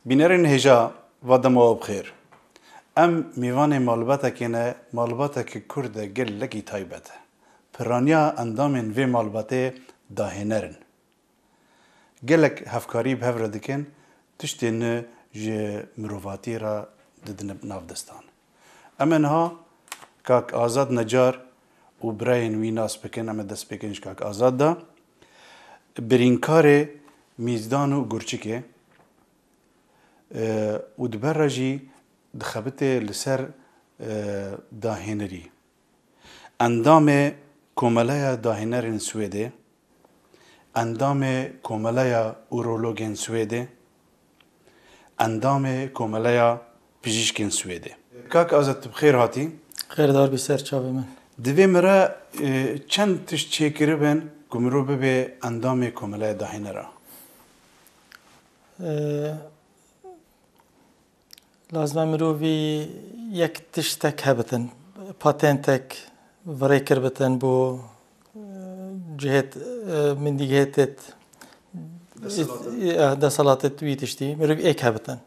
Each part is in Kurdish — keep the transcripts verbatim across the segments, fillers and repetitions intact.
Bînerên hêja, va dema we bi xêr. Em mêvanê malbatekê ne, malbatekî Kurd e, gelekî taybet e. Piraniya endamên vê malbatê dahêner in. Gelek hevkarî bi hev re dikin, tiştê nû ji mirovatiyê re didine nav destan. Em ê niha kak Azad Necar û birayên wî nas bikin, em ê dest pê bikin ji kak Azad de. Birînkarê Mîzdan û Gurçikê, e, û di ber re jî dixebitê li ser, e, dahênerî. Endamê Komeleya Dahênerên Swêdê, endamê Komeleya Urologên Swêdê, endamê Komeleya Pijîşkên Swêdê. Kak Azad, tu bi xêr hatî. Xêrdar bî ser çavê min. Divê min re, e, çend tişt çêkiribin ku mirov bibe endamê Komeleya Dahênera? E, Lazim e mirovî yek tiştek hebitin, patentek virêkir bitin bo, e, cihêt, e, mindigêtêt, Deselatê. e, deselatêt wî tiştî. Mirovî êk hebitin.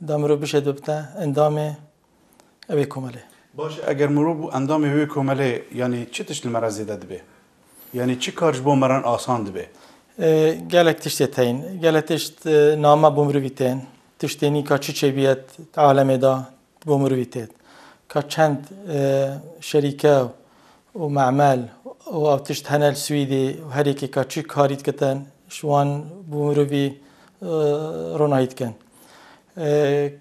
Da mirov bişêt bibite endamê ew ê komelê. Baş, eger mirov bû endamê wê komelê, yanî çi tişt li me re zêde dibe? Yanî çi kar ji bo me re asan dibe? E, gelek tiştê teyîn. Gelek tişt, e, name bo mirovî tên. Tiştê nî ka çi çêbiye di alemê de bo mirovî têt. Ka çend, e, şerîke û memel û ew tişt hene li Swîdê û her yekê ka çi karî dikitin, ji wan bo mirovî, e, ronahî dikin. E,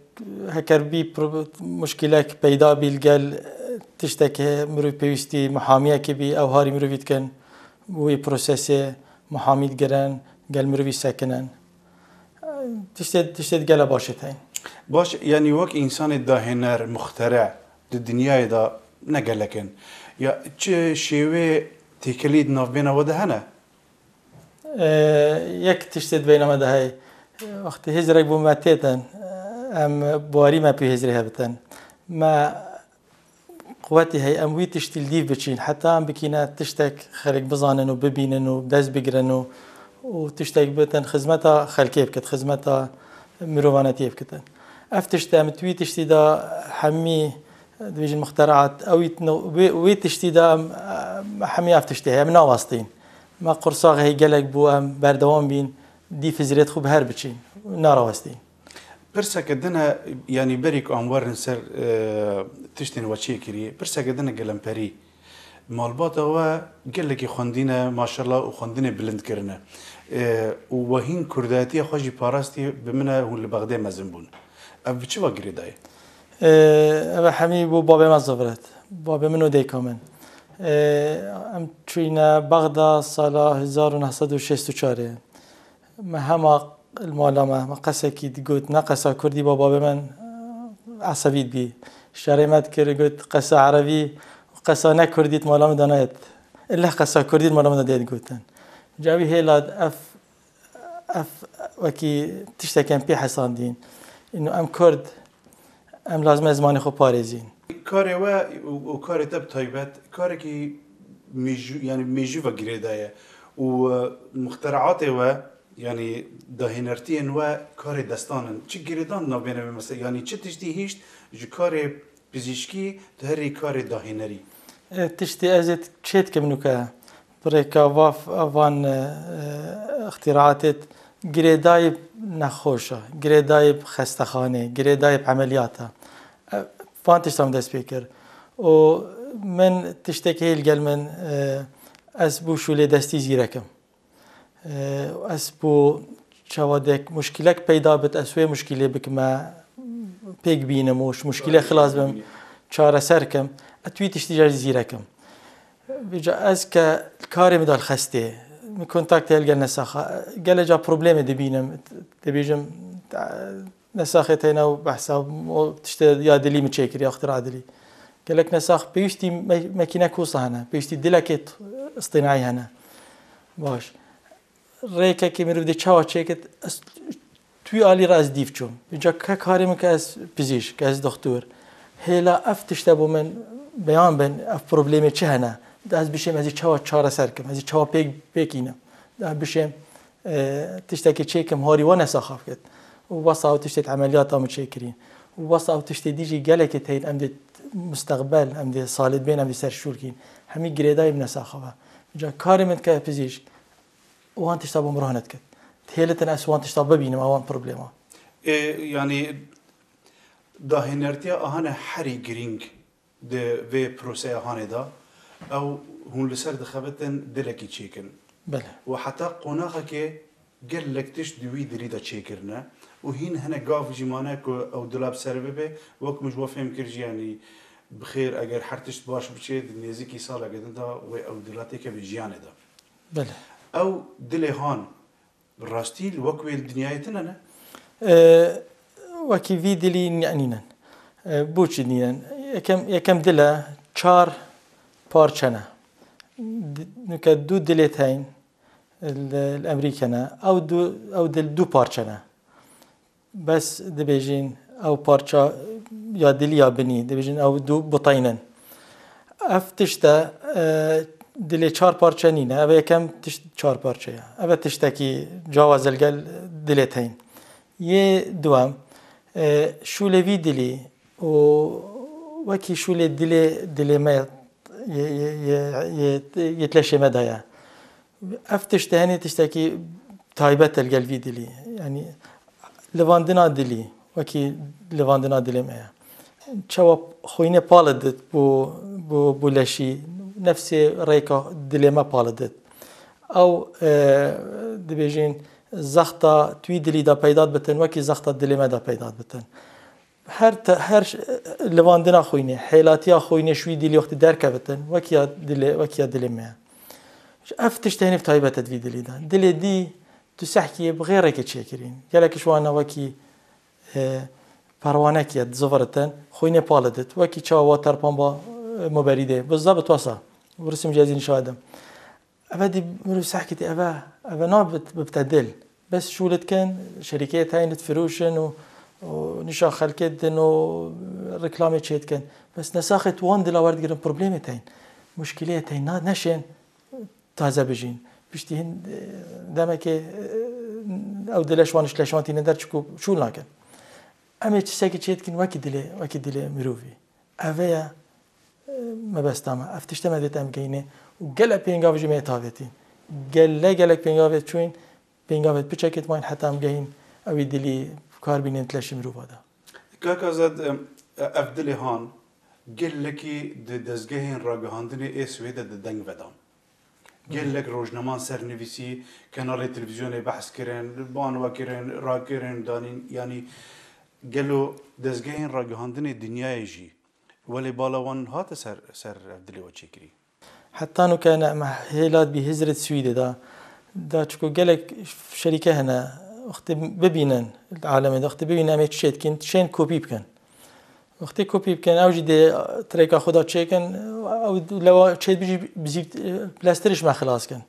heker bî pro-, muşkîlek peyda bî li gel tiştekê mirov pêwîstî mihamiyekê bî, ew harî mirovî dikin, wî prosesê mihamî digirin, gel mirovî sekinin. Tiştê, tiştê gele baş e teyîn. Baş, yanî wek însanê dahêner, muxtere di dinyayê de ne gelek in. Ya çi şêwê têkelî di navbêna we de hene? Ee, yek tiştê di beyna me de heye. Wextê hizrek bo me têtin, em bi warî me pê hizrê hebitin. Me quwetî heye, em wî tiştî li dîv biçîn. Heta em bikîne tiştek xelk bizanin û bibînin û dest bigirin û, û tiştek bitin xizmeta xelkê bikit, xizmeta mirovanetiyê bikitin. Ev tişt em di wî tiştî de hemî dibêjin muxteraat, ew wî, wê, wê tiştî de em, em hemî ev tiştê heye, em nawestîn. Me qursax heye gelek bû em berdewam bîn, dîv hizrêt xwe bi her biçîn, narawestîn. Pirseke din e, yanî berî ku em werin ser, e, tiştên we çêkirî, pirseke din e gelemperî. Malbata we gelekî xwendî ne, maşallah, û xwendinê bilind kirine. E, û we hîn kurdayetiya xwe jî parastî, bi min e hûn li Bexdê mezin bûn. Ev bi çi ve girêdayî? E, ev hemî bo babê me ziviret. Babê min û dêka min. E, em çûyne Bexda sala hezar û neh sed û şêst û çarê. Me hema li mala me, me qesekî digot, ne qesa kurdî, baba be min, e, esebî dibî. Şerê me dikir, got, qesa erebî, qesa ne kurdî di mala min de nayet. Îlle qesa kurdî di mala min de dê digotin. Ca wî hêla ev, ev wekî tiştekên pê hesandîn. Îno em kurd, em lazim e zimanê xwe parêzîn. Karê we û, û karê te bi taybet, karekî mêjû, yanî mêjû ve girêdaye û, e, muxteraatê we, yanî dahênertiyên we karê destan in. Çi girêdan navbêne wê mesela, yanî çi tiştî hîşt ji karê pizîşkî tu herî karê dahênerî? E, tiştê ez ê çê dikim nûke. Bi rêka va-, van, e, e, îxtîraatê girêdayî nexweş e, girêdayî bi xestexanê, girêdayî bi emeliyat e. E, van tiştan dest pê kir. Û min tiştekî hê li gel min, e, ez bû şûlê destî zîrek im. E, ez bû çawa dek muşkîlek peyda bit, ez wê muşkîlê bikime, pêk bînim û ji muşkîlê xilas bim, çareser kim. Ez wî tiştî jî zîrek im. Vêca ez ke karê min de li xestê, min kontaktê hel gel nesaxa, gelê ca problemê dibînim, dibêjim, nesaxê teyna û behsa o tiştê ya dilî min çêkiriye, ixtira dilî. Gelek nesax pêwîstî me-, mekîne kosa hene, pêwîstî dilekê t-, îstînaî hene. Baş. Rêkekê mirov dê çawa çêkit, ez tu alî re ez dîv çûm. Vêca ke karê min ke ez pizîşk, ez doxtor. Hêla ev tişte bo min beyan bin, ev problemê çi hene? De ez bişêm, ez ê çawa çareser kim, ez ê çawa pêk, pêk înim. De ez bişêm, e, tiştekê çêkim, harî wan nesaxa bikit. û wesa ew tiştê di emeliyata min çêkirî. Û wesa ew tiştê dî jî gelekê teyîn em dê mustaqbel, em dê salê dibên, em dê ser şûl kîn. Hemî girêdayî bi nesaxa ve. Ca karê min dike pizîşk, û wan tişta bo min rih nedikit. Dihêlitin ez wan tişta bibînim, ewan problema. Ê, yanî dahênertiya ahane herî girîng di vê proseya hanê de, ew hûn li ser dixebitin dilekî çêkin. Belê. Û heta qonaxekê gelek tişt di wî dilî de çêkirine û hîn hinek gav jî mane ku ew dila bi ser bibe, wek min ji we fêm kir jî, yanî bi xêr eger her tişt baş biçê, di nêzîkî saleke din de wê ew dila têkeve jiyanê de. Belê. Ew dilê han bi rastî li wek wê li dinyayê tune ne? E, Wekî vî dilî ne-, nînin. E, boçî nînin? Yekem, yekem dile çar parçe ne. Di-, nuke du dilê teyn li, li Emerîke ne. Ew du, ew dil du parçe ne. Bes dibêjin ew parça ya dilî ya binî, dibêjin ew du buteynin. Ev tişt e, e, dilê çar parçe nîne. Ev yekem tişt çar parçe ye. Ev e tiştekî cawaz e li gel dilê teyn. Yê duwem, e, şûlê vî dilî û wekî şûlê dilê, dilê me yê, yê, yê, yê, yê tleşê me de ye. Ev tişt henê tiştekî taybet e li gel vî dilî. Yanî livandina dilî, wekî livandina dilê me ye. Çawa xwînê pali dit bû, bû, bû leşî, nefsê rêka dilê me pali dit. Ew, e, dibêjin zexta tu wî dilî de peyda dibitin, wekî zexta dilê me de peyda dibitin. Her te-, her ş-, livandina xwînê, hêlatiya xwînê ji wî dilî wextî derkevitin, wekî ya dilê, wekî ya dilê me ye. Ev tişt henî taybet e di vî dilî de. Dilê dî tu sehkiyê bi xêrekê çêkirîn. Gelek ji wan e wekî, e, perwanekî ye, diziviritin, xwînê pali dit. Wekî çawa terpan ba, e, moberîdê. Bizda bi twasa. Û risim jî ez jî nîşa didim. Eve dî mirov sehkî tê, eve, eve na bit-, bibte dil. Bes şûl dikin, şerîkeyê teyne difiroşin û, û nîşa xelkê didin û reklamê çê dikin. Bes nesaxê tu wan dila werdigirin problemê teyn. Muşkileyê teyn na, neşên taze bijîn. Piştî hin, e, demekê, e, ew dile ji wan, ji leşan tîne der çiku şûl nakin. Em ê tiştekî çê dikin wekî dilê, wekî dilê mirovî. Eve ye, e, mebesta me. Ev tişte me dê em geyînê û gelek pêngav jî me yê tavêtîn. Gele gelek pêngavê çûyîn, pêngavê piçekê dimayîn heta em gehîn ewî dilî kar bînin di leşê mirova de. Kak Azad, em, ev dilê han gelekî di dezgehên ragihandinê ê Swêde de deng vedan. Gelek rojnaman sernivîsî, kenalê televîzyonê behs kirin, ban we kirin, rakirin, danîn, yanî gelo dezgehên ragihandinê dinyayê jî welê bala wan hate ser, ser ev dilê we çêkirî? Heta nuke ne, me hêla dibî hizrê di Swîdê de. Da çiku gelek şerîke hene, wextê bibînin, alemê de wextê bibînin em ê çi çê dikin, şên kopî bikin. Wextê kopî bikin, ew jî dê tirêka xwe de çêkin, ew lewa çêdibî jî bi zîv-, bileztir ji me xilas kin.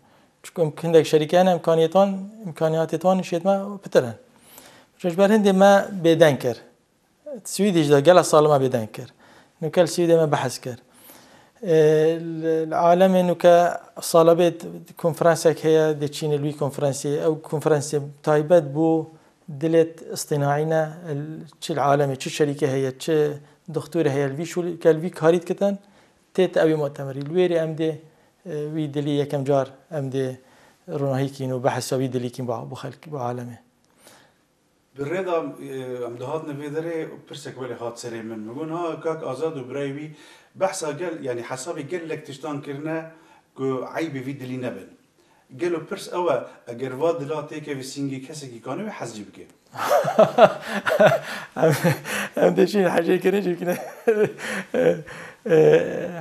Çiku hindek şerîke hene, imkaniyet wan, imkaniyatê wan şêt me pitir in. Ji ber hindê me bêdeng kir. Swîdî jî de gela sala me bêdeng kir. Nuke li Swîdê me behs kir. Ê, li, li alemê nuke salabê konferansek heye, dê çînê li wî konferansê. Ew konferansê taybet bû dilêt îstînaî ne, çi li alemê, çi şerîke heye, çi dixtûrê heye, li vî şûl-, ke li vî karî dikitin, tête ewî mutemerî. Li wêrê em dê, e, wî dilî yekem car em dê ronahî kîn û behsa wî dilî kîn bo, bo xelk, bo alemê. Bi rê de, e, em dihatin vê derê, pirsek welê hat serê min. Min got, ha, kak Azad û birayê wî behsa gel, yanî hesabê gelek tiştan kirine ku eybê vî dilî nebin. Gelo pirs ew e, eger va dila têkevî sîngê kesekî, kanê wê hez jî bike? Em, em dê çîn hecêkirin jî bikine. E, e,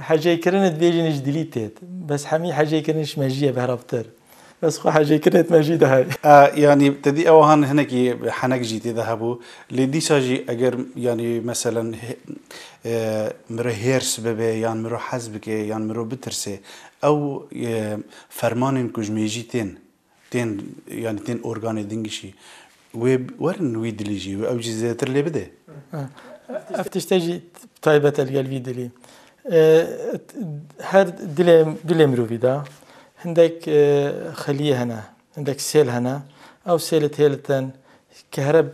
hecêkirin dibêjin ji dilî têt. Bes hemî hecêkirin ji mejiyê beraptir. Bes xwe hecêkirinê me jî dihey. E, yanî te dî ew han hinekî henek jî tê de hebû. Lê dîsa jî eger, yanî meselen, he-, e, miro hêrs bibe, yan miro hez bike, yan miro bitirse, ew, e, fermanên ku ji mêjî tên, tên, yanî tên organê dingişî, wê werin wî dilî jî, ew jî zêdetir lê bide. Ha. Ev tişte jî taybet e li gel vî dilî. E, her dilê, dilê mirovî de hindek, e, xeliyê hene, hindek sêl hene. Ew sêlê têlitin, kehre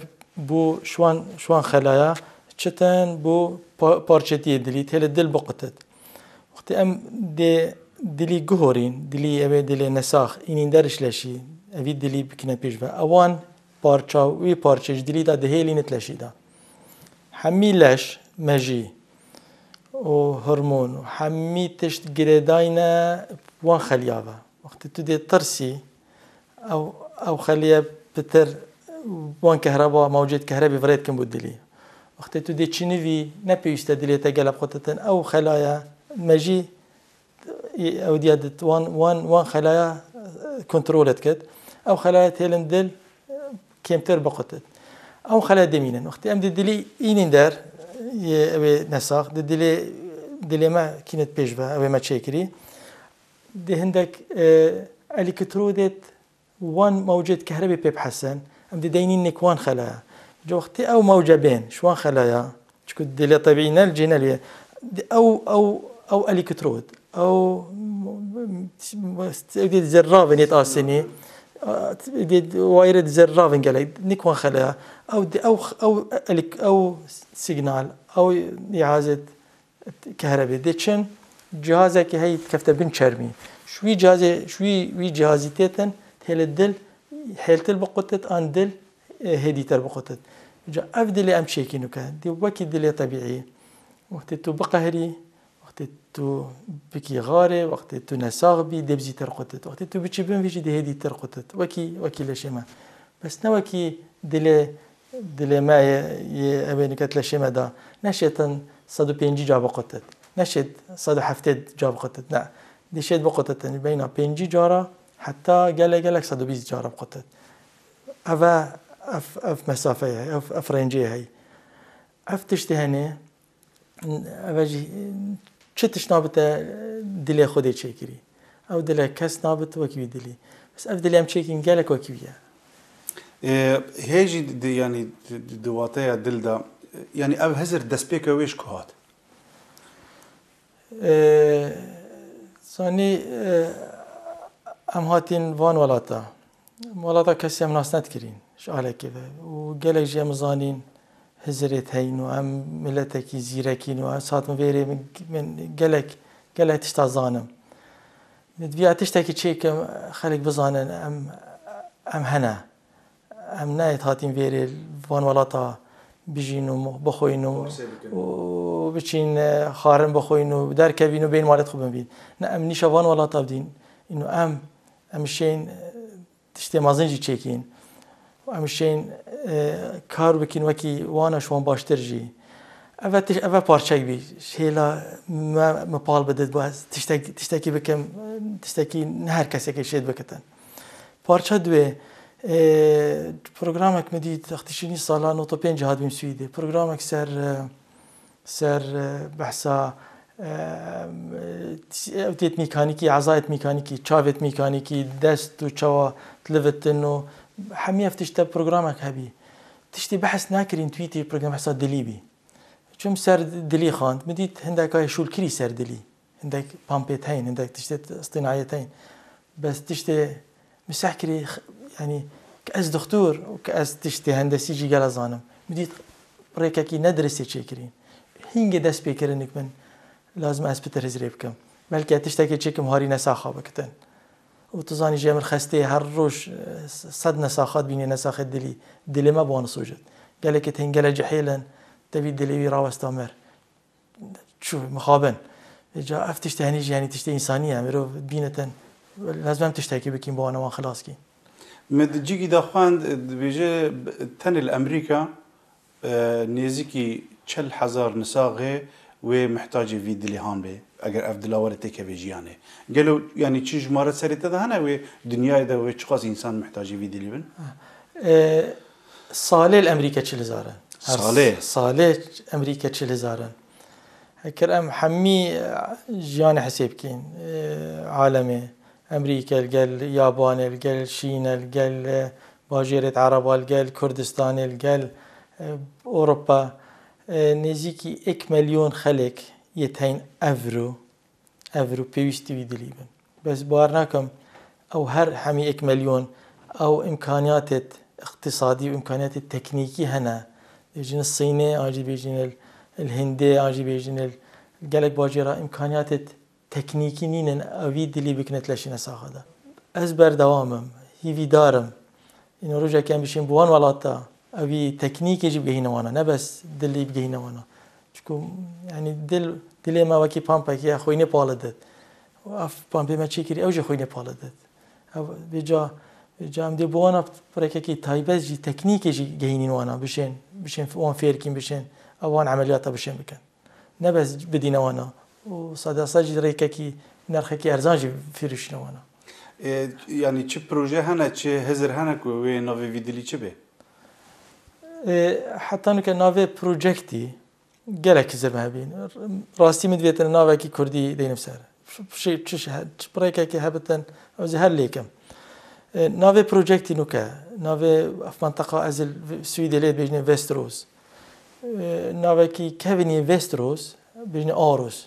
Bû şwan, şwan xelaya çitin bû pa-, parçetiyê dilî, têlê dil biqutit. Wextê em dê dilî guhorîn, dilî ew ê dilê nesax, înîn der ji leşî, evî dilî bikine pêş ve. Ewan parça, wî parçe ji dilî de dihêlînit leşî de. Hemî leş, mejî û hormon û hemî tişt girêdayne wan xeliya ve. Wextê tu dê tirsî, ew, ew xeliye pitir wan kehreba, mewcêt kehrebî virêd kin bo dilî. Wextê tu dê çinivî, ne pêwîste dilê te gelek xutitin, ew xelaya mejî, ew diya dit wan, wan, wan xelaya, e, kontrol dikit. Ew xelaya têlin dil, e, kêmtir biqutit. Ew xelaya demînin. Wextê em di dilî înîn der, yê ew ê nesax, di dilê, dilê me kînit pêş ve, ew ê me çêkirî. Di hindek, e, elektrodet wan mewcêt kehrebê pê bihesin, em dê deynîn nek wan xelaya. Ji wextê ew mewce bên, ji wan xelaya, çiku dilê tebîî ne li cê ne li wê, di ew, ew, ew elektrod, ew, ew dê zerravin yêt asinî, dê wayirê di zerravin gelek, nek wan xelaya. Ew di ew, ew elek-, ew signal, ew cihazê kehrebê dê çin, cihazekî heyî dikefte bin çermî. Ji wî cihazê, ji wî, wî cihazî têtin, têlê dil, hêltir biqutit, an dil, e, hêdîtir biqutit. Ca ev dilê em çêkî nuke, dê wekî dilê tebîî. Wextê tu biqehrî, wextê tu bikî xarê, wextê tu nesax bî, dê bizîtir qutit. Wextê tu biçî bin vî jî dê hêdîtir qutit. Wekî, wekî leşê me. Bes ne wekî dilê, dilê me yê, yê ew ê nuke di leşê me de. Neşêtin sed û pêncî ca biqutit. Neşêt sed û heftê ca biqutit. Ne. Dê şêt biqutitin beyna pêncî cara heta gelek gelek sed û bîst cara biqutit. Ev e, ev, ev mesafeye, ev, ev rêncê heye. Ev tiştê hene, Ev e jî çi tişt nabite dilê Xwedê çêkirî. Ew dile kes nabit wekî wî dilî. Bes ev dilê em çêkîn gelek wekî wî ye. Ê, hê jî di, di, yanî di, di, di wateya dil de, yanî ev hizir destpêka wê ji ku hat? Ê, zanî, ê, em hatîn van welata. Em welata kesî em nas nedikirîn ji alekê ve. Û gelek jî em zanîn hizirêt heyn û em miletekî zîrekîn û ez hatim vêrê min, min gelek, gelek tişta zanim. Min divîya tiştekî çêkim, xelk bizanin em, em hene. Em neyê hatîn vêrê van welata bijîn û bixwîn û, Forsê bikin. Û biçîn, e, xarin bixwîn û derkevîn û bên malêt xwe bimvîn. Ne, em nîşa van welata bidîn. Îno em, em şên, e, tiştê mezin jî çêkîn. Em şên, e, kar bikin wekî wana ji wan baştir jî. Eve tiş-, eve parçek bî. Hêla me, me pal bidit, bu ez tiştek-, tiştekî bikim, tiştekî ne her kesekê şêt bikitin. Parça duê, e, programek min dît, extişînî sala nod û pênc hatibîm Swîdê. Programek ser, e, ser, e, behsa, e, ew têt mîkanîkî, ezayêt mîkanîkî, çavêt mîkanîkî, dest û çawa dilivitin û hemî ev tişte programek hebî. Tiştê behs nakirîn twîtê program behsa dilî bî. Çûm ser dilî xwend, min dît hindeka şûlkirî ser dilî. Hindek pampêt heyn, hindek tiştê stinayet heyn. Bes tiştê min seh kirî, x-, yanî, ke ez dixtur û ke ez tiştê hendesî jî gela zanim. Min dît rêkekî ne diristê çêkirîn. Hingê dest pê kirinik min, lazim ez pitir hizrê bikim. Belkî ez tiştekê çêkim harî nesaxa bikitin. Û tu zanî jê min xestê her roj, e, sed nesaxat bînê nesaxê dilî. Dilê me bi wan sojit. Gelekê tên gele cihêl in, tevî dilê wî rawesta mer. Çû, mixabin. Vêca ev tiştê henî jî, yanî tiştê însanî ye. Mirov bînitin, lazim em tiştekî bikîn, bo wana wan xilas kîn. Me di cîkî de xwend, dibêje, tenê li Amerîka, e, nêzîkî çil hezar nisaxê wê mihtacê vî dilê han bê, eger ev dila were têkeve jiyanê. Gelo, yanî çi jimare serê te de hene wê dinyayê de wê çiqas însan mihtacê vî dilî bin? E, salê li Amerîka çil hezar in. Her Salê? Salê Amerîka çil hezar in. Heker em hemî, e, jiyanê hesê bikîn, e, alemê. Amerîka li gel Yabanê, li gel Şîne, li gel, e, bajêrêt Ereba, li gel Kurdistanê, li gel, e, Ewropa, e, nêzîkî êk milyon xelek yê teyn evro, evro pêwîstî wî dilî bin. Bes bawer nakim ew her hemî êk milyon ew îmkaniyatêt îqtisadî û îmkaniyetê teknîkî hene. Bêjin li Sînê, an jî bêjin li, li Hindê, an jî bêjin li gelek bajêra îmkaniyetê teknîkî nînin, ew vî dilî bikine tleşîne saxa de. Ez berdewam im, hîvîdar im. Îno rojekê em bişên bi wan welata, ew vî teknîkê jî bigehîne wana, ne bes dilî bigehîne wana. Çiku, yanî dil, dilê me wekî pampekê ye, xwînê pale dit. Ev pampê me çêkirî, ew jî xwînê pale dit. Ev, vêca, vêca em dê bi wana rêkekî taybet jî, teknîkê jî gehînîn wana, bişên, bişên wan fêr kîn, bişên, ew wan emeliyata bişên bikin. Ne bes bidîne wana. Û sedased jî rêkekî, nerxekî erzan jî firîşîne wana. E, yanî çi proje hene, çi hizir hene ku wê navê vî dilî çi be? E, heta nuke navê projektî gelek hizir me hebîn. Rastî min divêtin navekî kurdî deynim ser. Çi, çi, çi, çi rêkekî hebitin, ez ê her lêkim. E, navê projektî nuke, navê ev menteqa ez ê li Swîdê lê dibêjinê Västerås. E, navekî kevin yê Västerås, bêjinê Aros.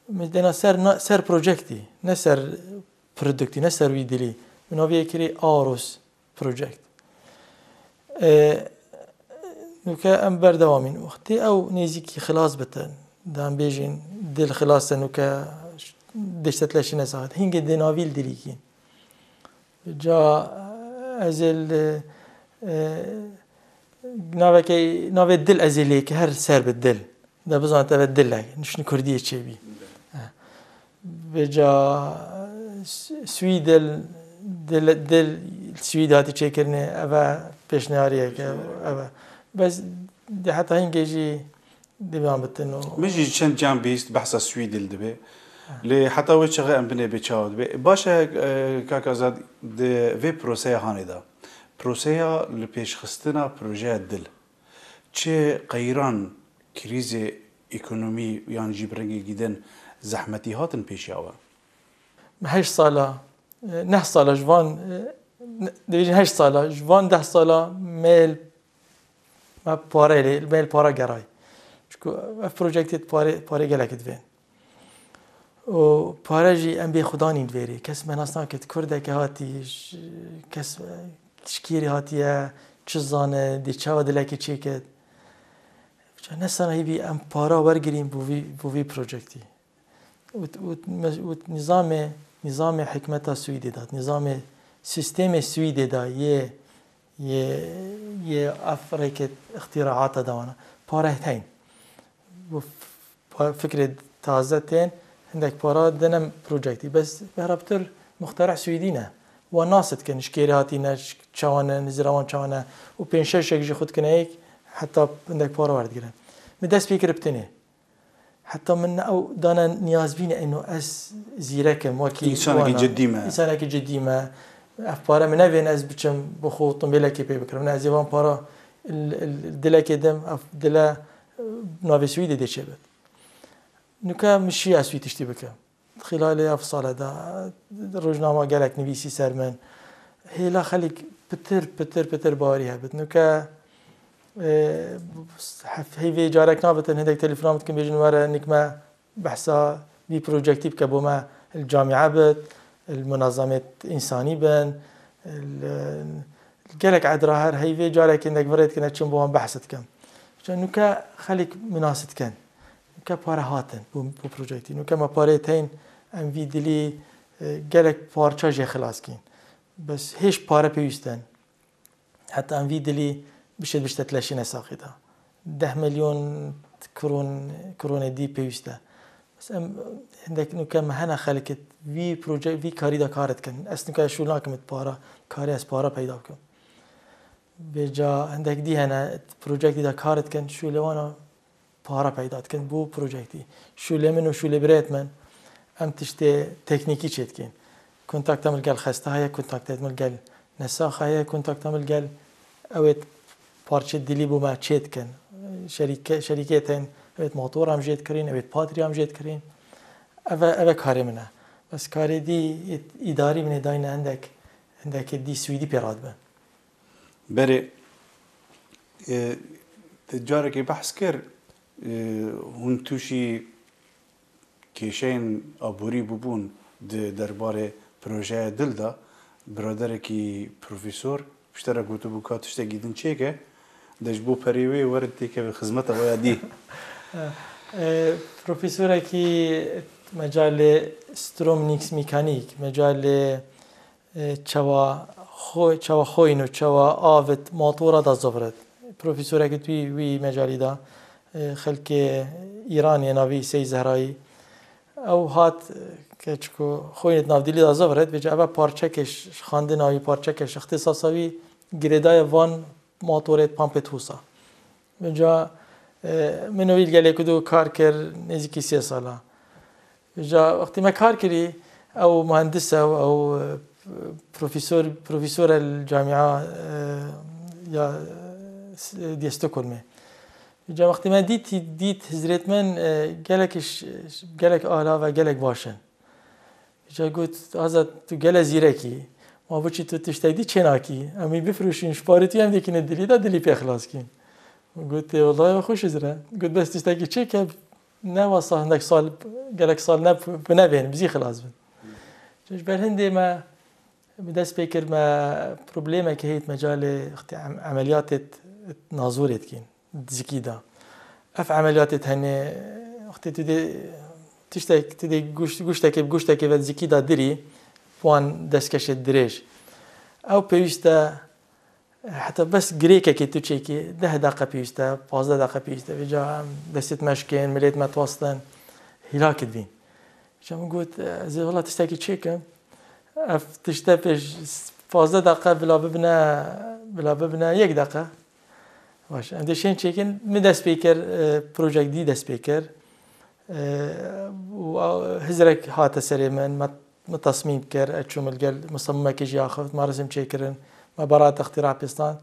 Min dêna ser na-, ser projektî, ne ser produktî, ne ser wî dilî. Min navê yê kirî Aros Project. E, nuke em berdewamîn. Wextê ew nêzîkî xilas bitin, dan bêjin dil xilas e, nuke dişte tleşîne saxet. Hingê dê navî li dilî kîn. Ca ez ê li, e, navekê, navê dil ez ê lê ki her ser bi dil. De bizanit eve dil e, niştin kurdiyê çêbî. Vêca Swîdil, dil, dil Swîd hatî çêkirinê, eve pêşniyariyeke, eve. Bes de heta hingê jî dê wan bitin û Min jî çend can bîst behsa Swîdil dibe. Lê heta wê çaxê em binê bê çawa dibe. Baş e, e, kak Azad, di vê proseya hanê de. Proseya li pêşxistina projeya dil. Çi qeyran krîzê ekonomî yan jî bi rengekî din zehmetî hatin pêşiya we? Me heşt sala, e, neh sala ji van, e, ne-, dibêjin heşt sala, ji van deh sala me, me pareyê lê, me li para geray. Çunku ev projektê parê, parê gelek divên. Û pare jî em bê xwe danîn vêrê. Kes me nas nake, tu kurdeke hatî, ji, kes, ji kîrî hatiye, çi zane, dê çawa dilekê çêket. Ca ne sana hîvî em para wergirîn bo vî, bo vî projektî. Û, û, û nîzamê, nîzamê hikmeta Swîdê de, nîzamê sîstemê Swîdê de yê, yê, yê ev rêkê îxtîraata de wana. Pare tên. Bo f-, pa-, fikrê taze tên, hindek para dinem projektî. Bes behra pitir muxtereh Swîdî ne. Wan nas dikin, ji kêrê hatîne, ji çawa ne, nizira wan çawa ne. Û pênc şeşek jî xwe dikine yek, heta hindek para werdigirin. Min dest pê kir bi tenê. Heta min ne ew dane niyazbîne, eno ez zîrek im, wekî Însanekî wana, ciddî me. Însanekî ciddî me. Ev pare min nevên ez biçim bi xwe timbêlekê pê bikirim. Ne, ez ê van para li, li dilekê dim, ev dile, e, navê Swîdê dê çêbit. Nuke min şiya ez wî tiştî bikim. Xîlalê ev sale de rojnama gelek nivîsî ser min. Hêla xelk pitir, pitir, pitir bawerî hebit. Nuke, e, hef-, heyvê carek nabitin, hindek telefona min dikin, bêjin were, nik me behsa vî projektî bike bo me, li camîe bit, li munazemêt însanî bin, li, li gelek edra her heyvê carekê hindek virê dikine çim bo wan behs dikim. Ji nuke xelk minas dikin. Nuke pare hatin bo, bo projektî. Nuke me parê teyn em vî dilî, e, gelek parça jê xilas kîn. Bes hêj pare pêwîst in. Heta em vî dilî bişêt bişte tleşîne saxî de. Deh milyon kron, kronê dî pêwîst e. Bes em hindek nuke me hene xelkê vî proje, vî karî de kar dikin. Ez nuke şûl nakim it para, karê ez para peyda bikim. Vêca hindek dî hene, projektî de kar dikin, şûlê wana para peyda dikin bo projektî. Şûlê min û şûlê birêt min, em tiştê teknîkî çêdikên. Kontakta min gel xesta heye, kontakta min gel nesaxa heye, kontakta min gel ewêt parçe dilî bo me çêdikin. Şerîke-, şerîkê tên ewêt motor em jê dikirîn, ewêt patrî em jê dikirîn. Eve, eve karê min e. Bes karê dî îdarî min ê dayne hindek, hindekê dî Swîdî pê radibe. Berê, e, te carekê behs kir, e, hûn tûşî kêşeyên aborî bûbûn di derbarê projeya dil de, biraderekî profesor Piştre gotibû ka tiştekî din çêke, de ji bo perê wê werin têkevin xizmeta we ya dî. E, profesorekî mecalê stromnîksmîkanîk, mecalê, e, çawa xo-, çawa xoyîn û çawa avit matora da zovret. Profesorekî wî, wî mecalî da, e, xelkê Îranê navî Sey Zehrayî. Ew hat, e, keçku xoyînê di nav dilî da zovret, vêca eva parçeke ş-, xandina wî, parçeke şixtîsasa wî girêdaye van matorê pampê tûsa. Vêca, e, min û wî li gelê ku du kar kir nêzîkî sê sala. Vêca wextî me kar kirî, ew muhendis e, ew, e, profesor, profesor e li camia, e, ya, e, diye Stockholmê. Vêca wextî me dît, dît hizrêt min, e, gelek iş, gelek ala ve gelek baş in. Vêca got, Azad, tu gele zîrekî. Ma biçî tu tiştek dî çênakî. Em wî bifroşîn, ji parê tu em dikine dilî de dilî pê xilas kîn. Got, ê, wellahî xweş izre. Got, bes tiştekî çêke, ne wasa hindek sal, gelek sal ne, bi nebên, bi zî xilas bin. Ji ber hindê me bi dest pê kir, me problemekê heyt mecalê, ixtî em-, emeliyatê nazorê dikîn. Zikî da. Ev emeliyatê tenê, wextê tu dê tiştek, tu dê guş-, guştekê bi guştekê ve zikî da dirî, wan destkeşê dirêj. Ew pêwîst e, heta bes girêkekê tu çêkî, deh deqe pêwîst e, pazdeh deqe pêwîst e. Vêca em destê me şikên, milêt me twastin, hîlak dibîn. Ji min got, ez ê wela tiştekî çêkim. Ev tişte pêş pazdeh deqe bila bibine, bila bibine yek deqe. Baş, em dê şên çêkin, min dest pê kir, e, projek dî dest pê kir. E, û, a, hizrek hate serê min, me, me tasmîm kir, e, çûm li gel musemimekê jî axivt, me resim çêkirin, me berate ixtîra pê stand.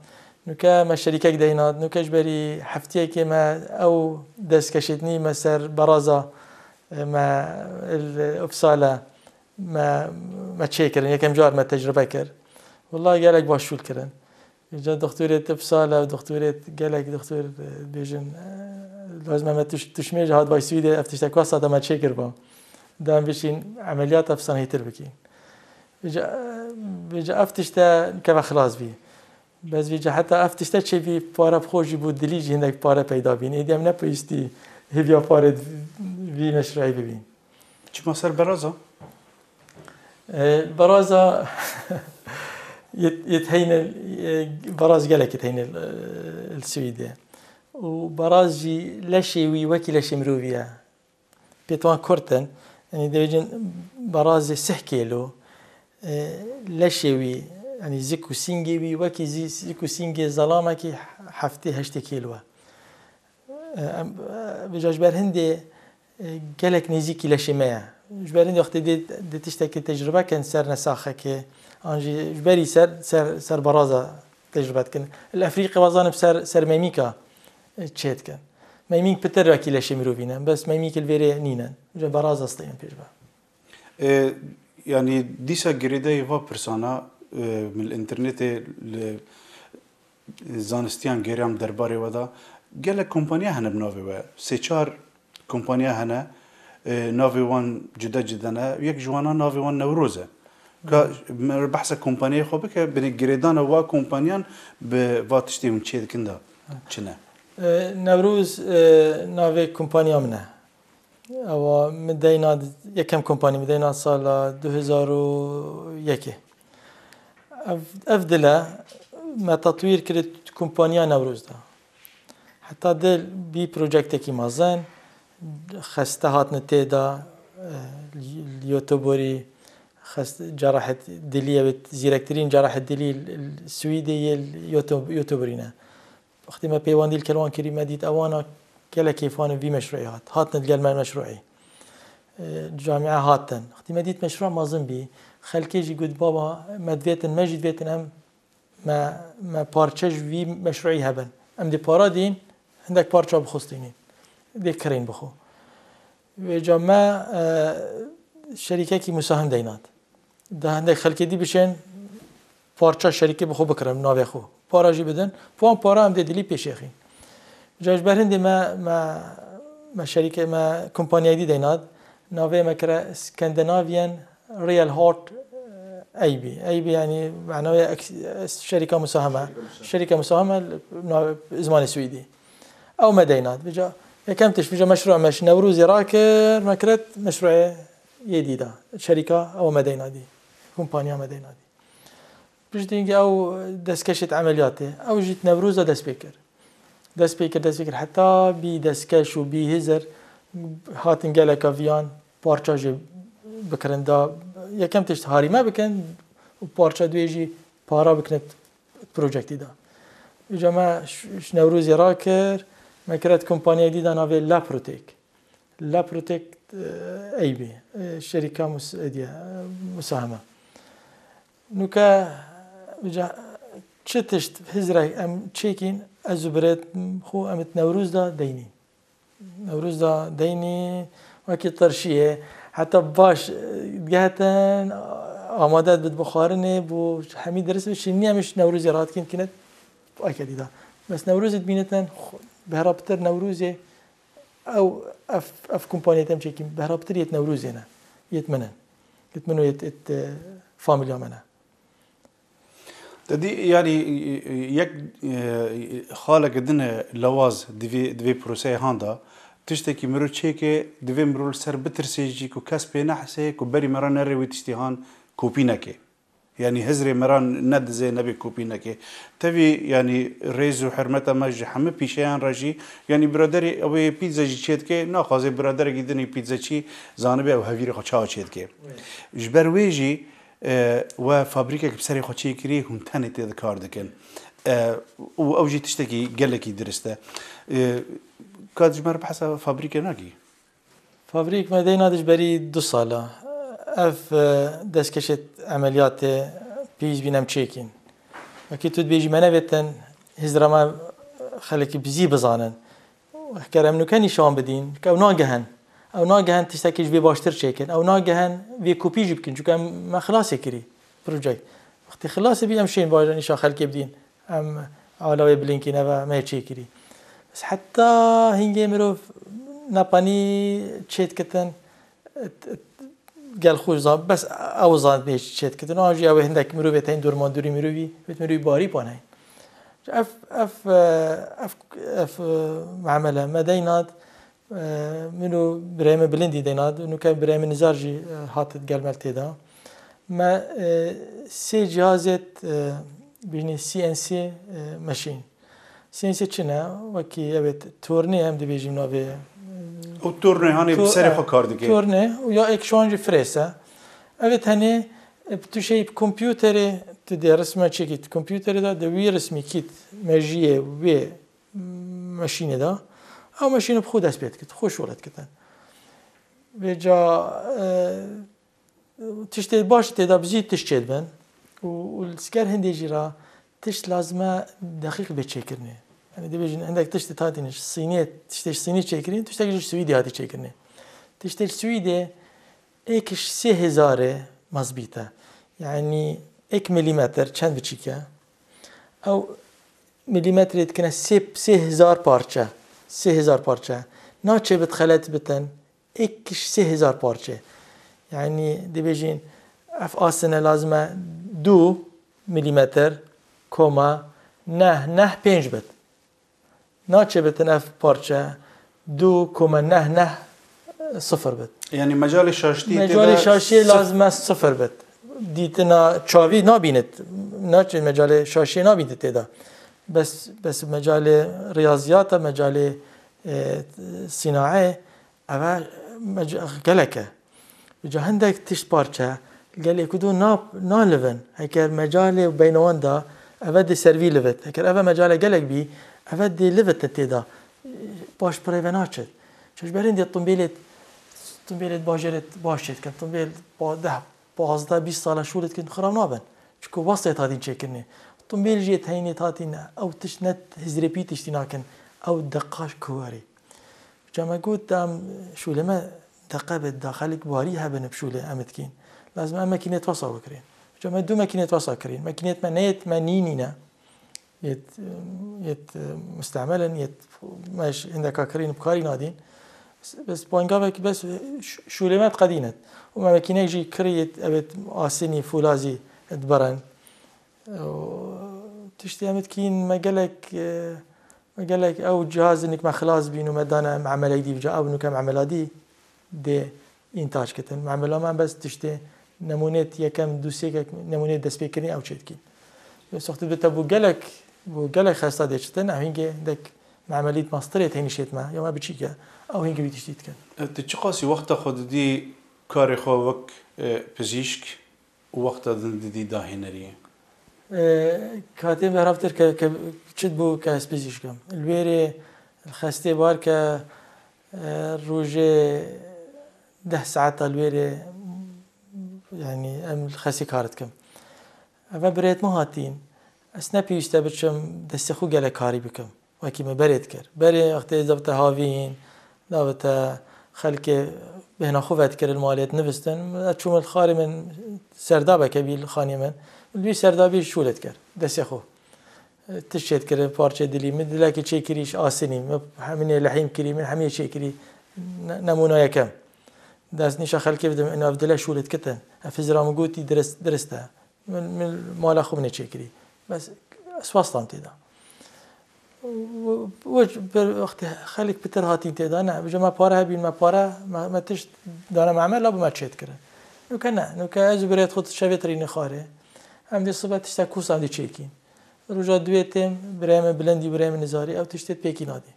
Nûke me şerîkek deyna, nûke ji berî heftiyekê me ew destkeşêtinî me ser beraza, e, me li Uppsala me, me çêkirin, yekem car me tecrube kir. Wela gelek baş şûl kirin. Îca doktorê Uppsala û doktorê gelek doktor, e, bêjin, e, lazim e me tuş-, tuşmê ji hat vay Swîdê ev tiştek wesa de me çêkirba. De em bişîn emeliyata pisan hêtir bikîn. Vêca, vêca ev tişte keve xilas bî. Bes vêca heta ev tişte çêbî, pare bi xwe jî bû, dilî jî hindek pare peyda bîn. Êdî em ne pêwîstî hêviya pare vî meşruî bibîn. Çima ser beraza? E, beraza yet-, yet heyne, e, beraz gelek yet heyne, e, li Swîdê. Û beraz jî leşê wî wekî leşê mirovî ye. Pêtwan kurt in. Yanî dibêjin berazê sih kêlo, e, leşê wî, yanî zik û sîngê wî wekî zî-, zik û sîngê zelamekî heftê heştê kêlo e. E, em, e, vêca ji ber hindê, e, gelek nêzîkî leşê me ye. Ji ber hindê wextê dê, dê tiştekê tecrube kin ser nesaxekê, an jî ji berî ser, ser, ser beraza tecrube dikin. Li Efrîqê wazanim ser, ser meymîka, e, çê dikin. Meymîk pitir wekî leşê mirovî ne, bes meymîk li vêrê nînin. Ji beraza steyên pêş ve. E, yanî dîsa girêdayî va pirsana, e, min li înternetê li zanistiyan gêriyam derbarê we de. Gelek kompanya hene bi navê we. Sê çar kompanya hene. E, navê wan cuda cuda ne. Yek ji wana navê wan Newroz e. Ka me behsa kompanyayê xwe bike, binê girêdana wa kompanyan bi va tiştê hûn çê dikin de çi ne? E, Newroz, e, navê kompanya min e. Ewa min deyna, yekem kompanî min deyna sala du hezar û yekê. Ev, ev dile me tetwîr kiri kompaniya Newroz de. Heta dil bî projektekî mezin, xeste hatine tê de, e, li, li Göteborgî, xest-, cerahê dilî, ew ê zîrektirîn cerahê dilî li, li Swîdê yê li Göte-, Göteborgî ne. Wextê me peywendî li wan kirî, me dît ewana gelek kêfan in vî meşruî hat. Hatin digel me meşruî. E, camia hatin. Wextê me dît meşru mezin bî, xelkê jî got, baba, me divêtin, me jî divêtin em, me, me parçe ji vî meşruî hebin. Em dê para dîn, hindek parça bi xwe stînîn. Dê kirîn bi xwe. Vêca me, e, şerîkekî musahim deynat. De hindek xelkê dî bişên parça şerîkê bi xwe bikirin, bi navê xwe. Para jî bidin. Wan para em dê dilî pêşêxîn. Ca ji ber hindê me, me, me şerîkê me kompanyayê dî deynat. Navê me kire Scandinavian Real Heart, eh, A B. A B yanî manaya ek-, şerîka musaheme. Şerîka musaheme. Şerîka musaheme li, na, zimanê Swîdî. Ew me deyna. Vêca yekem tişt, vêca meşrû me ji Newrozê rakir, me kiret meşrûyê yê dî da. Şerîka ew me deyna dî. Kompanya me deyna dî. Piştî hingê ew destkeşê di emeliyatê. Ew jî di Newroza dest pê kir. Dest pê kir, dest pê kir. Heta bî destkeş û bî hizir hatin geleka viyan parça jê bikirin da. Yekem tişt harîme bikin û parça duê jî para bikin di projektî de. Îca me ş-, ji Newrozê rakir, me kire di kompanyayê dî de navê Laprotek. Laprotek, e, A B, e, şerîka mus-, ediye, e, musaheme. Nûke, îca çi tişt hizrek em çêkîn, ez û birêt xwe em di Newroz de deynî. Newroz da deynî wekî tirşiyê. Heta baş, e, digehetin, amade dibit bi xwarinê, bû hemî dirist bi şînî em ji Newrozê radikîn kine, eke dîda. Bes Newrozê dibînitin, xu-, behra pitir Newrozê, ew, ev, ev kompaniyê tem çêkîn, behra pitir yêt Newrozê ne, yêt min in. Yêt min û yêt, yêt, e, familya me ne. Te dî, yanî, yek, e, xaleke din e lewaz di vê, di vê proseyê han de, tiştekî mirov çêke, divê mirov li ser bitirsê jî ku kes pê nehesê, ku berî me re nere wê tiştî han kopî neke. Yanî hizrê me re nedizê, nebê kopî neke. Tevî, yanî, rêz û hurmeta me ji hemî pîşeyan re jî, yanî, biraderê ew ê pîtze jî çêdike, naxwaze biraderekî din ê pîtzeçî zanibe ew hevîrê xwe çawa çêdike. Ji ber wê jî, E, we fabrîkek bi serê xwe çêkirî, hûn tenê tê de kar dikin. E, û ew jî tiştekî gelekî dirist e. E, ka ji me re behsa fabrîkê nakî? Fabrîk me deyna di ji berî du sala. Ev, e, destkeşê emeliyatê pîs bîn em çêkîn. Wekî tu dibêjî me nevêtin, hizra me xelkî bizî bizanin. Heger em nûke nîşan bidîn, ke ew nagehin. Ew nagehin tiştekî ji vê baştir çêkin. Ew nagehin vê kopî jî bikin. Çunke em, me xilasê kirî projek. Wextê xilasê bî em şên bajar nîşan xelkê bidîn. Em ala wê bilinkî neve me çêkirî. Bes heta hingê mirov nepanî çêdikitin, gel xwe zan, bes ew zan bê çêdikitin. An jî ew ê hindek mirovê tên dormandorî mirovî, wê mirovî barî paney. Ev, ev, ev, ev, e, muamele me deynat, e, min û birayê min Bilindî deynat, nûke birayê min Nizar jî, e, hat gel me tê de. Me, e, sê cihazêt, e, bînî C N C, e, meşîn. C N C çi ne? Wekî, evet, tornê em dibêjin navê, e, Ew tornê hanê bi to-, serê e, xwe kar dike. Tornê û ya ek şan jî frês e. Evet, henê, e, tu şey bi kompûterê, tu dê resme çekî, kompûterê de, de wî resmî kît, mejiyê wê meşînê de, ew meşînê bi xwe dest pê dikit, xwe şolet kitin. Vêca, e, tiştê baş tê de bizî tişt çêdibin û, û li sker hindê jî re tişt lazim e deqîq bê çêkirinê. Yani dibêjin hindek tiştê hatîne ji Sînê, tiştê ji Sînê çêkirin, tiştek ji Swîdê hatî çêkirinê. Tiştê ji Swîdê êk ji sê hezarê mezbît e. Yani êk milîmetr çend biçîk e. Ew milîmetrê dikine sê, sê hezar parçe. Sê hezar parçe. Naçê bit xelet bitin. Êk ji sê hezar parçe. Yani dibêjin ev asine lazim e du milîmetr koma neh neh pênc bit. Naçe bitin ev parçe du koma neh neh sifir bit. Yani mecalê şaştî Mecalê şaşiyê lazim e sifir bit. Dîtina çavî nabînit. Naçe mecalê şaşiyê nabînit tê de. Bes, bes mecalê riyaziyata, mecalê, e, sînae, Eve mec-, gelek e. Ca hindek tişt parçe, gelê ku do na-, nalivin. Heker mecalê beyna wan da, eve dê ser vî livit. Heker eve mecale gelek bî, eve dê livit tê da. Baş pirê ve naçit. Çeşberên dê tumbêlê, tumbêlê bajêrê baş çêdikin. Tumbêl pa-, deh, pazdeh, bîst sala şûl dikin, xirab nabin. Çiko wastê tatîn çêkirinê. Tumbêl jê teynê tatîn, ew tişt net hizrepî tiştî nakin. Ew deqaş kuwerî. Ca me got, em şûlê me deqe bi daxelik warî hebin bi şûlê em dikîn. Lazim em mekînê twasa bikirîn. Ca me du mekînê twasa kirîn. Mekînêt me neyêt me nî nîne. Yêt, yêt, e, mustemel in, yêt me ji hindeka kirîn bi karî nadîn. Bes bangavek bes ş-, şûlê me diqedînet. Û me mekînek jî kirî, evet, asinî, fûlazî dibirin. Û tiştê em dikîn, me gelek, e, me gelek ew cihazê nik me xilas bîn û me dane memeleyî dî, ca ew nuke memela dî dê întac kitin. Memela me bes tiştê nemûnêt yekem, dûsêkek nemûnê destpêkirinî ew çêdikîn. Wê soxtî dite bû gelek, bû gelek xesta dê çitin, ew hîngê dek memelît mastirê teynî şêt me, ya me biçîke, ew hîngê wî tiştî dikin. E, tu çiqasî wexta xwe didî karê xwe wek, e, pizîşk û wexta din didî dahênerî? E, katê me raftir ke, ke çi bû ke ez pizîşk im. Li wêrê xestê bar ke, e, rojê deh saeta li wêrê, yanî em li xestê kar dikim. Eve birêt min hatîn. Ez ne pêwîste biçim destê xwe gelek karî bikim. Wekî min berê dikir. Berê wextê davite havîn, davite xelkê bêhna xwe vedikir li malê dinivîstin. Ez çûm li xarê min serdabeke bî li xanê min. Li wî serdabî şûlê dikir. Destê xwe. Tişt çêdikir, parçeyê dilî. Min dilekê çêkirî ji asinî. Min hemînê lehîm kirî, min hemî çêkirî. Ne-, nemûna yekem. Dest nîşa xelkê bidim, ina ev dile şûlê dikitin. Ev hizira min gotî dirist, dirist e. Min, min mala xwe min ê çêkirî. Bes ez westam tê de. Û, û, û bir wextê xelk pitir hatîn tê de, ne, bi me pare hebîn, me pare, me, me tişt dane me emel, la bi me çêt kirin. Nuke ne, nuke ez û birêt xwe şevê tirînî xarê. Em dê sibe tiştek kûsa em dê çêkîn. Roja duê têm, birê min bilindî, birê min nizarî, ew tiştê pêkî nadî.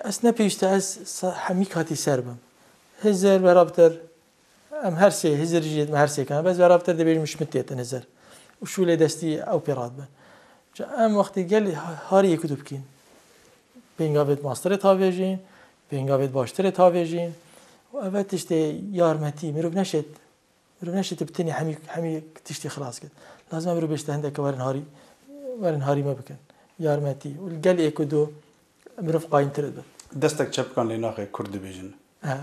Ez ne pêwîste ez sa-, hemî katî ser bim. Hizir, berabtir, em her sê, Hizir jî me her sê kan. Bes berabtir dibêjim ji min têtin Hizir. Û şûlê destî ew pê radibin. Ca em wextê gelî ha-, harî yek û du bikîn. Pêngavêt mastirê tavêjîn, pêngavêt baştirê tavêjîn. Û eve tiştê yarmetî, mirov neşêt. Mirov neşêt bi tenê hemî, hemî tiştî xilas kit. Lazim e mirov bêjte hindek werin harî, werin harî me bikin. Yarmetî. Û li gel êk û du mirov qayîmtir dibe. Destek çepikan lê naxe, kurd dibêjin. He,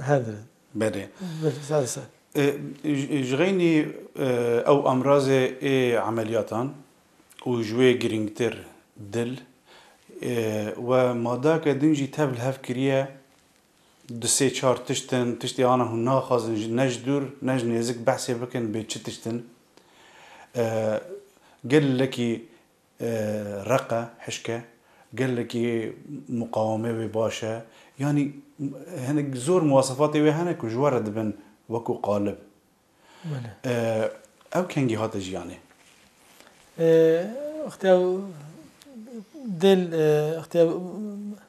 her dire. Berê. Bir, ser ser. E, ji, ji xeynî, e, ew amrazê ê emeliyatan û ji wê girîngtir dil, e, we madake din jî tev li hev kiriye, du sê çar tişt in, tiştê ana hûn naxwazin ji, ne ji dûr, ne ji nêzik behsê bikin, bê çi tişt in. E, gelekî, e, req e, hişk e, gelekî muqawemê wê baş e. Yanî hinek zor muwasefatê wê hene ku ji we re dibin wekû qalib. Belê. E, ew kengî hate jiyanê? E, wextê ew dil, e, wextê ew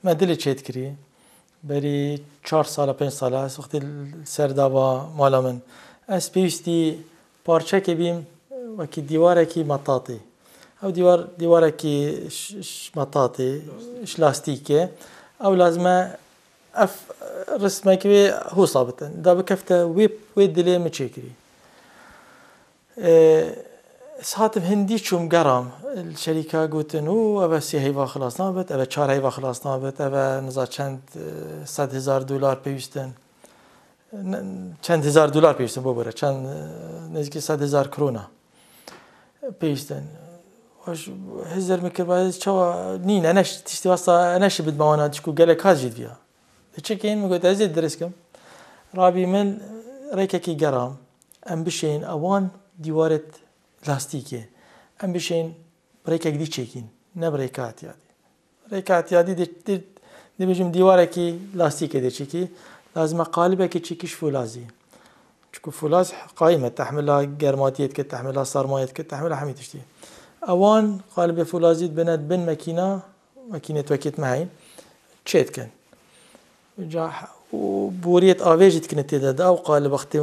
me dilê çêdikirî, berî çar sala, pênc sala, ez wextê li ser dava mala min, ez pêwîstî parçekê bîm, wekî dîwarekî metatî. Ew dîwar, dîwarekî ş-, ş-, metatî, ji lastîkê. Ew lazim e ev rismekî wê hosa bitin. Da bikefte wê, wê dilê min çêkirî. Ê, ez hatim hindî çûm geram. Li şerîka gotin, û eve sê heyva xilas nabit, eve çar heyva xilas nabit, eve niza çend, e, sed hezar dolar pêwîstin. Ne, çend hezar dolar pêwîstin, bibûre, çend, e, nêzîkî sed hezar krona pêwîstin. Weş, hizir min kir, ez çawa nîne, neş, tiştî wasta neşibit me wana dişku gelek kaz jî diya. Diçikên min got, ez ê dirist kim. Rabî min rêkekî geram. Em bişên ewan dîwarêt lastîkê. Em bişên bi rêkek dî çêkîn, ne bi rêka etiyadî. Rêka etiyadî dê, dê, dê bêjim dîwarekî lastîkê dê çêkî. Lazim e qalibekê çêkî ji folazî. Çiku folaz qayîm e, tehmila germatiyê dike, tehmila sarmayê dike, tehmila hemî tiştî. Ewan qalibê folazî dibine bin mekîna, mekînê twekêt me heyîn, çê dikin. Ca û boriyêt avê jî dikine tê de, di ew qalib wextê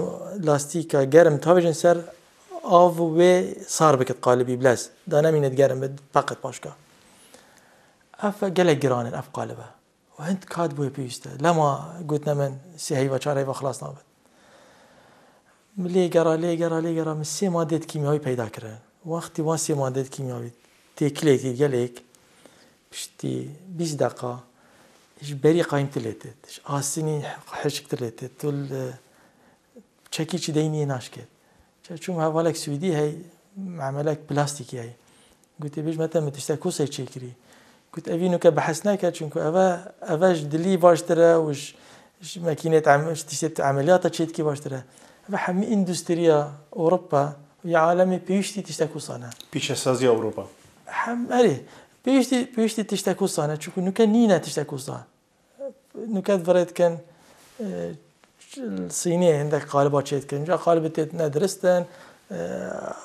lastîka germ tavêjin ser, av wê sar bikit qalibî bilez. Da nemîne digerim bit, peqet paşka. Ev gelek giran in, ev qalibe. Û hind kat bûye pêwîste. Lema gotine min sê heyva, çar heyva xilas nabin. Min lê gera, lê gera, lê gera, min sê madeyêt kîmyawî peyda kirin. Wextî wan sê madeyêt kîmyawî têkilê kir gelek, piştî bîst deqa, ji berî qayîmtir lê têt, ji asinî hişktir lê têt, tu li çekî çi deyniyê naşkêt. Çe çûm hevalek Swîdî hey, memelek plastîkî hey. Gotê, bêj me te, min tiştek kosey çêkirî. Got, evî nuke behs neke, çunku eve, eve ji dilî baştir e û ji, ji mekînê te em-, ji tiştê te emeliyata çêdikî baştir e. Eve hemî endûstriya Ewropa û ya alemê pêwîstî tiştek wisa ne. Pîşesaziya Ewropa. Hem, erê, pêwîstî, pêwîstî tiştek wisa ne, çunku nuke nîne tiştek wisa. Nuke di virê dikin, e, Sînê hindek qaliba çê dikin. Ca qalibê tê ne dirist in, e,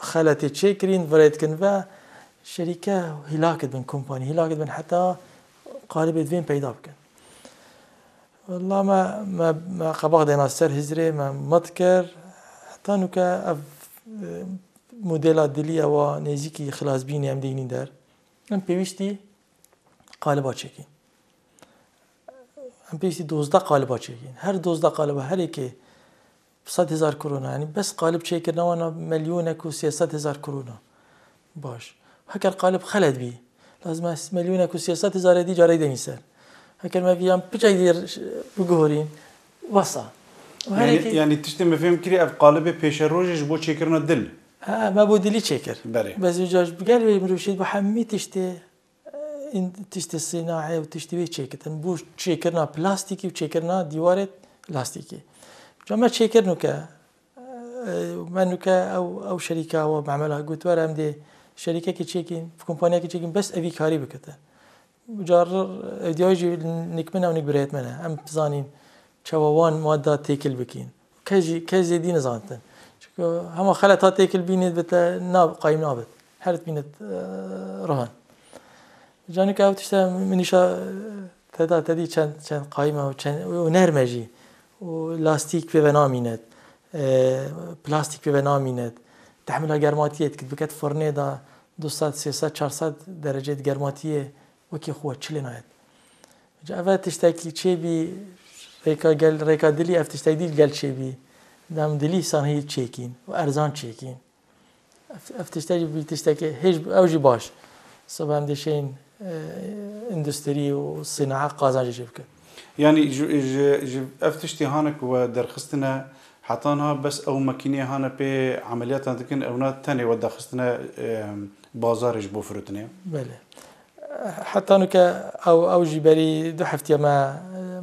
xeletê çêkirîn, virê dikin ve şerîke hîlak dibin, kompanî hîlak dibin heta qalibê divên peyda bikin. Wela me, me, me qebax dêna ser hizrê, me mit kir. Heta nuke ev, e, modela dilî ewa nêzîkî xilasbînê em deynîn der. Em pêwîstî qaliba çêkîn. Em pêwîstî dozdeh qaliba çêkîn. Her dozdeh qaliba her yekê sed hezar krona. Yanî bes qalib çêkirina wana melyonek û sê sed hezar krona. Baş. Heker qalib xelet bî, lazim e melyonek û sê sed hezar dî carek denî ser. Heker me viyan piçek dî biguhorîn, wesa. Û her Yanî, yekê yanî tiştê me fêm kirî ev qalibê pêşerojê ji bo çêkirina dil. Ha, me bo dilî çêkir. Belê. Bes vîca ji gel wê mirov şêt bi hemî tiştê, e, in-, tiştê sînaê û tiştê wê çêkitin. Bo çêkirina plastîkî û çêkirina dîwarê lastîkî. Ca me çêkir nuke, e, me nuke ew, ew şerîka wa memela got, were em dê şerîkekê çêkîn, kompaniyekê çêkîn, bes evî karî bikitin. Car ew diya jî nik min e û nik birêt min e. Em bizanîn çawa wan madda têkil bikîn. Kes jî, kes zêdî nizantin. Çunku hema xeleta têkil bînî bi te na-, qayîm nabit. Her bînit, e, rohan. Canika ew tişte min îşa te da, te dî çend, çend qayîm e û çend, û nerm e jî. Û lastîk pê ve namînet. E, plastîk pê ve namînet. Tehmila germatiyê dikit, biket firnê de du sed, sê sed, çar sed derecê di germatiyê wekî xwe çilê nayet. Ca eve tiştekî çêbî, rêka gel, rêka dilî ev tiştek dî gel çêbî. Dem dilî sanhî çêkîn û erzan çêkîn. Ev, ev tiştek jî bî tiştekê hêj, ew jî baş. Sibe em dê şeyin, e, endûstrî û sînae qazancê jê bikin. Yanî ji, ji, ji ev tiştê hane ku we derxistine, heta niha bes ew makîneyê hane pê emeliyatan dikin, ewna tenê we daxistine, e, bazarê ji bo firotinê? Belê. Heta nuke ew, ew jî berî du heftiya me,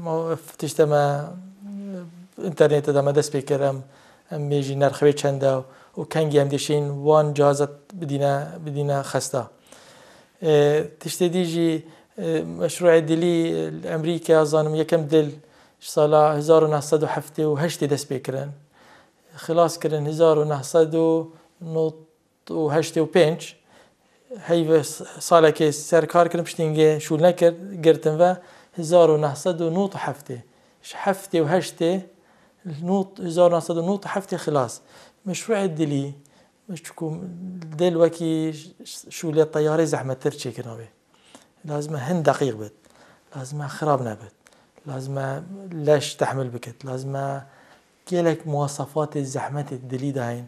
me ev tişte me, internetê de me dest pê kir, em, em bêjî nerxê wê çend e û kengî em dê şîn wan cihaza bidîne, bidîne xesta. E, tiştê dî jî, e, meşrûê dilî, e, li Emerîka, zanim yekem dil ji sala hezar û neh sed û heftê û heştê dest pê kirin. Xilas kirin hezar û neh sed û nod û heştê û pênc, heyv salekê ser kar kirin, piştî hingê şûl nekir, girtin ve hezar û neh sed û nod û heftê. Ji heftê û heştê, nod, hezar û neh sed û nod û heftê xilas. Meşrûê dilî, çiku dil wekî şûlê teyarê zehmettir çêkirina wê. Lazim e hin deqîq bit. Lazim e xirab nebit. Lazim e leş tehmil bikit. Lazim e gelek muwasafatê zehmetê dilî dayên.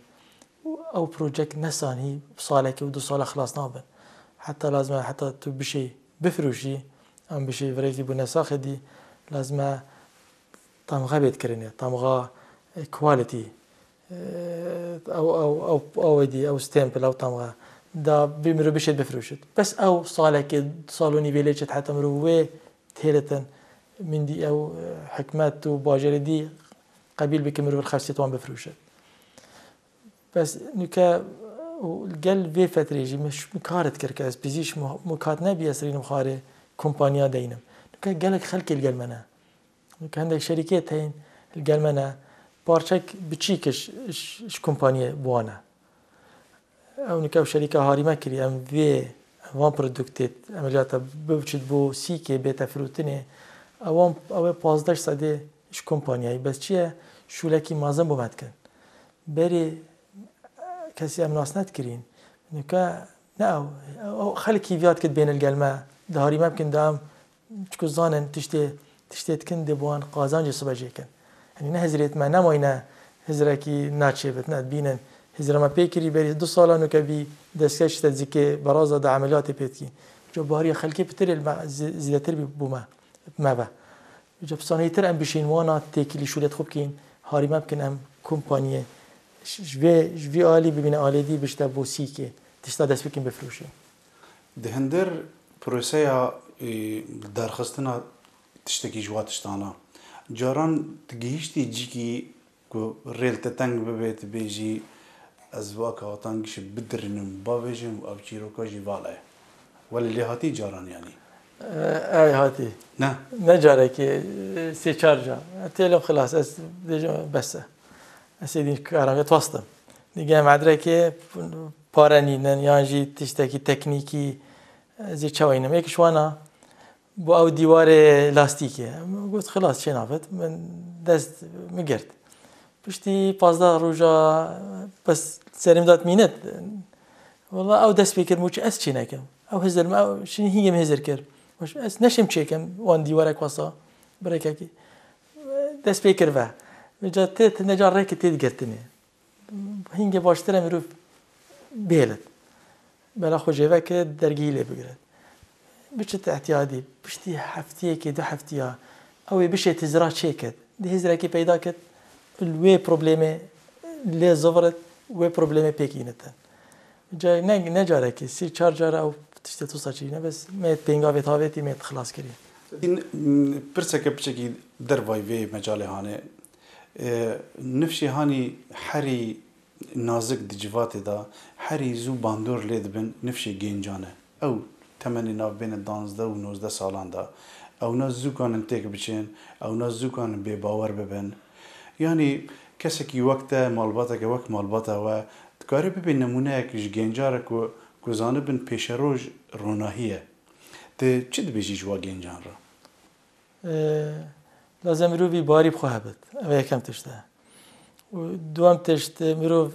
Û ew projek nesanî salekê û du sala xilas nabin. Heta lazim e heta tu bişê bifirûşî, em bişê virêkî bû nesaxê dî, lazim e tamxe bêt kirinê, tamxa, e, quality. Ew, ew, ew, ew êdî, ew stempel, ew tamxa. Da bê mirov bişêt bifirûşit. Bes ew salekê, sal û nîvê lê çêt heta mirov wê têlitin. Min dî ew, e, hikmet û bajarê dî qebîl bike mirov xersê wan bifirûşit. Bes nuke û gel vê fetrê jî min ş-, min kar dikir ke ez pizîşk mu-, mukat nebî ez rînim xwarê kompanya deynim. Nuke gelek xelkê li gel me ne. Weke hindek şerîkê tên li gel me ne, parçek biçîk ji, ji, ji kompaniyê bi wan e. Ew nike ew şerîka harî me kirî, em vê, van produktê emeliyata bibiçit bo sîkê bête firotinê, ewan, ew ê pazdeh sedê ji kompaniyayî. Bes çi ye? Şûlekî mezin bo me dikin. Berê kesî em nas nedikirîn. Nike ne ew, ew xelkî viya dikit bêne li gel me, di harî me bikin de em Çiku zanin tiştê, tiştê dikin dê bi wan qazancê sibe jê kin. Yanî ne hizrêt me nemayne hizrekî naçêbit, ne dibînin hizra me pê kirî berî du sala nuke bî destgeş te zikê beraza de emeliyatê pê dikî. Ca bariya xelkê pitirê li me zî-, zîdetir bî bû me, me ve. Ca pisaneyîtir em bişên wana têkilî şûlêt xwe bikîn, harî me bikin em kompaniyê. Ji, ji vê, ji vî alî bibîne alê dî bişte bo sîkê. Tişta dest bikin bifroşin. Di hindir Proseya, e, derxistina tiştekî ji wa tiştana. Caran tu gihîştî cîkî ku rê li te teng bibe, tu bêjî, "Ez vaka watan gişî bidirînim, bavêjim û ev çîroka jî vala ye." Welê lê hatî caran yanî? Ey hatî. Ne? Ne carekê, sê çar car. Têlim xilas, ez dêjim bes e. Ez ê dîn karange twastim. Dî gel medrekê pare nînin, yan jî tiştekî teknîkî, ez ê çawa înim. Yek ji wana, bû ew dîwarê lastîkê. Min got, "Xilas, çê navêt." Min dest min girt. Piştî pazdeh roja bes serê min dat mînet. Wela ew dest pê kir, min got, "Ez çê nekim." Ew hizir min, ew şinî hîngê min hizir kir. Got, "Ez neşêm çêkim wan dîwarek wesa." Birekekî. Dest pê kir ve. Vêca tê, tê neca rêkê tê digirtinê. Hingê baştir e mirov bihêlit. Bela xwe jê veke dergehî lê bigire. Biçit ihtiyadî, piştî heftiyekê, du heftiya, ew ê bişêt hizira çêket. Di hizrekê peyda ket, li wê problemê lê zivirit, wê problemê pêk înitin. Ca-, ne, ne carekê, sî çar cara ew tiştê tu saçî ne, bes me pêngavê tavêtî me xilas kirî. În, m, pirseke piçekî dervayî vê mecalê hanê. E, nifşê hanî herî nazik di civatê de, herî zû bandor lê dibin nifşê gêncan e. Ew temenê navbêne danzdeh û nozdeh salan de. Ewna zû kanin têk biçin, ewna zû kanin bêbawer bibin. Yanî kesekî wek te, malbateke wek malbata we, dikare bibe nemûneyek ji gênca re ku, ku zanibin pêşeroj ronahî ye. Tu çi dibêjî ji wa gêncan re? Ee, lazim mirovî barî bi xwe hebit. Ev yekem tişt e. Û duwem tişt, mirov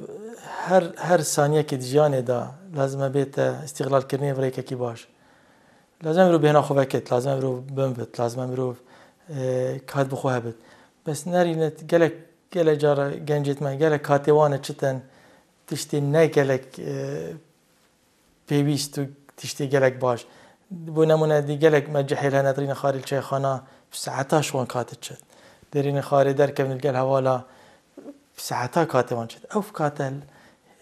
her, her saniyekê di jiyanê de lazim e bête îstîxlalkirinê bi rêkekî baş. Lazim e mirov bêhna xwe vekit, lazim e mirov bin bit, lazim e mirov, e, kat bi xwe hebit. Bes nerîne gelek, gelek cara gencêt me, gelek katê wan e çiten tiştê ne gelek, e, pêwîst û tiştê gelek baş. Bo nemûne dî gelek me cihêl hene, dirîne xarî li çayxana bi saeta ji wan kat diçin. Derîne xarê derkevin li gel hevala bi saeta katê wan çit. Ew kate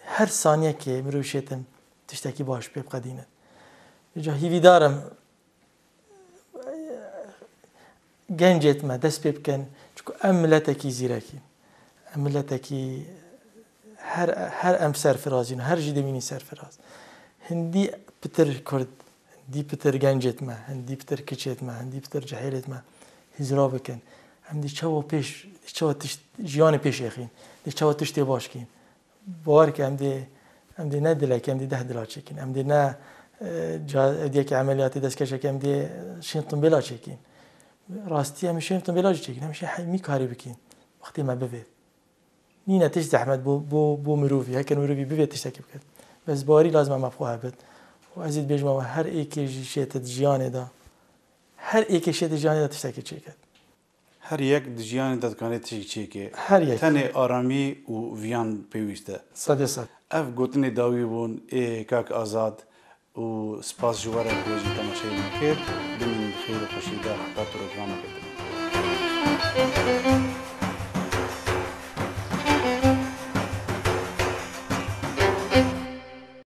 her saniyekê mirov şêtin tiştekî baş pê biqedînin. Îca hîvîdar im gencêt me dest pê bikin, çunku em miletekî zîrek in. Em miletekî her, her em serfiraz in, her jî demînî serfiraz. Hindî pitir Kurd, hindî pitir gencêt me, hindî pitir kiçêt me, hindî pitir cihêlêt me hizra bikin. Em dê çawa pêş, dê çawa tişt, jiyanê pêş êxîn, dê çawa tiştê baş kîn. Bawer ke em dê, em dê ne dilekê, em dê deh dila çêkin. Em dê ne, e, ca-, evdiyekê emeliyatê destkeşekê, em dê şên timbêla çêkin. Rastî em şên timbêla jî çêkin. Em şên hemî karê bikin. Wextê me bivê. Nîne tişt zehmet bo, bo, bo mirovî. Heker mirovî bivê tiştekî biket. Bes bawerî lazim e me bi xwe hebit. Û ez ê dibêjim we her êkê jî şêtit jiyanê de. Her êkê şêtit jiyanê de tiştekê çêket. Her yek di jiyanê de dikane tiştî çêke. Her yek. Tenê aramî û viyan pêwîst e. Sedê sed. Ev gotinê dawî bûn ê kak Azad û spas ji we re ku jî temaşeyê me kir. Bimînin bi xêr û xweşî de heta programeke din.